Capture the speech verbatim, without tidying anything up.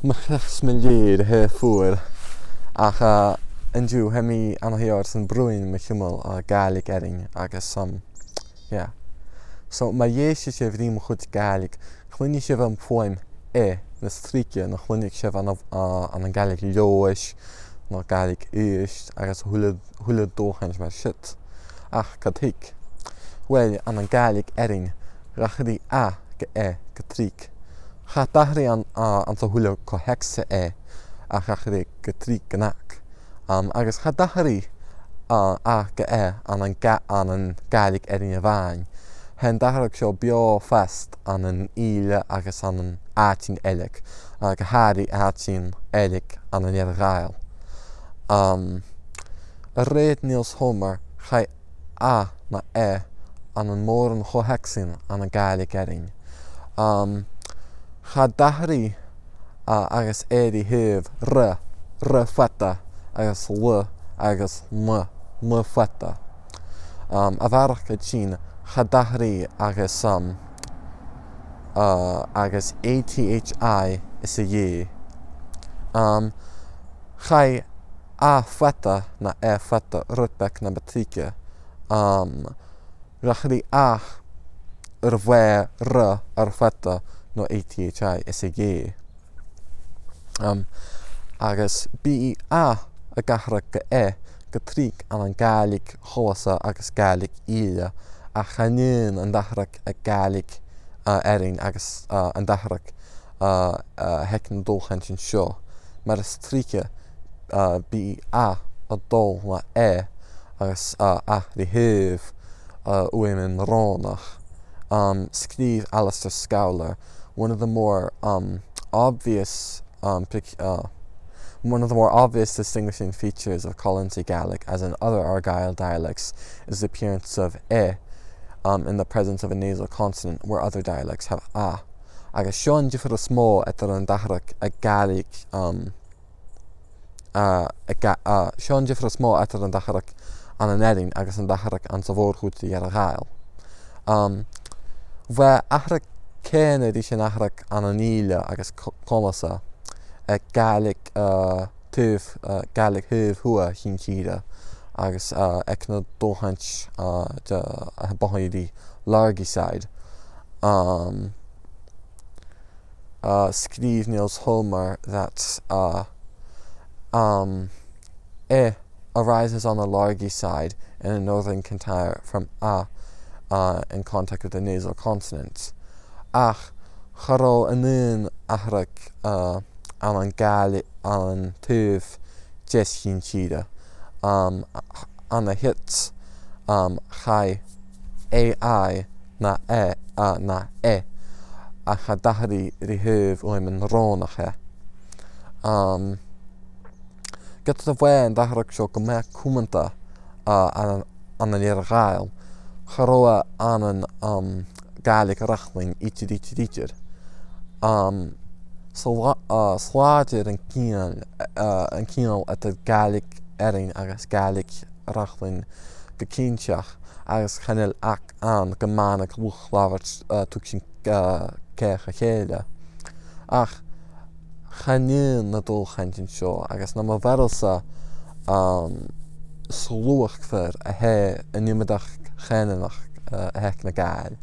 Mo chreach-sa mu lèir, tha e fuar. Ach, uh, an-diugh, tha mi an-dràsta a' bruidhinn mu chumail, uh, Gàidhlig Èirinn agus, um, yeah. So, ma dh'èisteas sibh ri mo chuid Gàidhlig, cluinnidh sibh am fuaim e nas trice na chluinneadh sibh ann an, uh, ann an Gàidhlig Leòdhais, no Gàidhlig Uibhist, agus a h-uile, a h-uile dualchainnt mar siud. Ach cò thuig? Uill, ann an Gàidhlig Èirinn, dh'atharraich a gu e gu tric. Cha do dh'atharraich an, a, anns a h-uile co-theacsa e, ach dh'atharraich gu tric gu math. Um, agus cha do dh'atharraich, a, a gu e ann an Ga-, ann an Gàidhlig Èirinn a-mhàin. Tha an t-atharrachadh seo beò fhathast ann an Ìle agus ann an àitean eile, uh, gu h-àraidh àitean eile ann an Earra-Ghàidheal. Um, a rèir Nils Holmer, chaidh a na e ann an mòran cho-theacsan ann an Gàidhlig Èirinn. Um, cha do dh'atharraich a agus e ri thaobh r, r fada, agus l, agus m, m fada. Um, a bharrachd air sin, cha do dh'atharraich agus, um, uh, agus a t h i às a dhèidh. Um, chaidh a fada na e fada rud beag na bu trice. Um, dh'atharraich a air a bhith r, r fada no a t h i às a dhèidh. Um, agus bidh a ag atharrachadh gu e gu tric ann an Gàidhlig Cholbhasa agus Gàidhlig Ìle, ach chan eil an t-atharrachadh aig Gàidhlig, uh, Èirinn agus, uh, an t-atharrachadh, uh, uh, aig na dualchainntean seo. Mar as trice, uh, bidh a a' dol le e agus, uh, a ri thaobh, uh, fhuaimean rònach. Um, sgrìobh Alasdair Scowler, one of the more, um, obvious, um, pic-, uh, one of the more obvious distinguishing features of Colonsay Gaelic, as in other Argyll dialects, is the appearance of e, um, in the presence of a nasal consonant, where other dialects have a. Agus seo an diofar as motha eadar an t-atharrachadh aig Gàidhlig, um, uh, aig Gà-, uh, seo an diofar as motha eadar an t-atharrachadh ann an Èirinn agus an t-atharrachadh anns a' mhòr-chuid de dh'Earra-Ghàidheal. Um, bha atharrachadh ceann a-rithist an atharrachadh ann an Ìle agus Co-, Colbhasa, aig Gàidhlig, uh, taobh, uh, Gàidhlig thaobh thuath Chinn Tìre, agus, uh, aig na dualchainnt, uh, de, a bhuineas ri Largyside. Um, uh, sgrìobh Nils Holmer that, uh, um, e arises on the Largyside in a northern Kintyre from a, uh, in contact with the nasal consonants. Ach cha robh an aon atharrachadh, uh, ann an Gàidhlig, ann an taobh deas Chinn Tìre. Um, ann an Èirinn, um, chaidh a, i na e, a na e, ach cha do dh'atharraich ri thaobh fhuaimean rònach e. Um, ged a bha an t-atharrachadh seo gu math cumanta, uh, ann an, ann an Earra-Ghàidheal, cha robh e ann an, um, Gàidhlig Reachlann idir, idir, idir. Um, sla-, uh, slàinte an ceangal, uh, an ceangal eadar Gàidhlig Èirinn agus Gàidhlig Reachlann gu cinnteach, agus chan eil ach ann gu math luchd-labhairt, uh, tuigsinn, uh, cèic a chèile. Ach chan eil na dualchainntean seo, agus nam bheachd-sa, um, sluagh fear a tha an iomadach cheannaich, uh, a th' aig na Gàidheil.